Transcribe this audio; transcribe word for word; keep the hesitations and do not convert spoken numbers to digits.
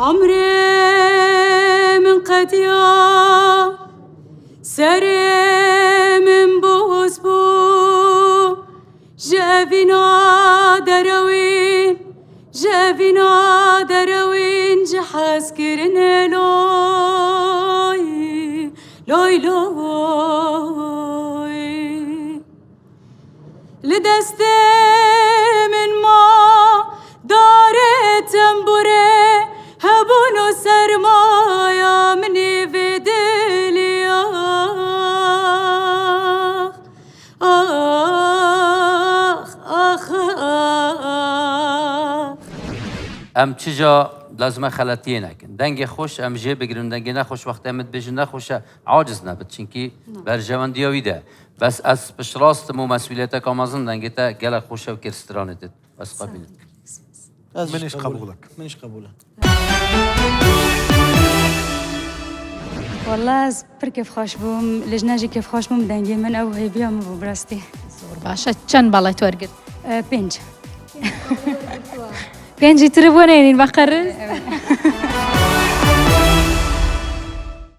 Emrê min qediya, serê min boz bû. Ji evîna derewîn, ji evîna derewîn ji hezkirinê loy, loy, loy. Li destê min ma darê tembûrê, hebûn û sermaya min ê vê dilê. Ax, ax, ax, ax. Em çija lazim e xeletiyê nekin. Dengê xweş em jê bigirin, dengê nexweş wextê em dibêjin nexweş e, aciz nebit. Çinkî berjewendiya wî de. Bes ez piştrast im û mesûliyeteka mezin dengê te gelek xweş e û kêr stranê te. Ez qebîl. Ez Min jî jî qebûl qebûl im. Min jî qebûl e. Wallah ez pir kêfxweş bûm, lijne jî kêfxweş bûm, dengê min ew hêviya min bû bi rastî. Zor baş e. Çend balay tu wergirt? E, pênc. Pênc jî tu re bû neynin, beqerin.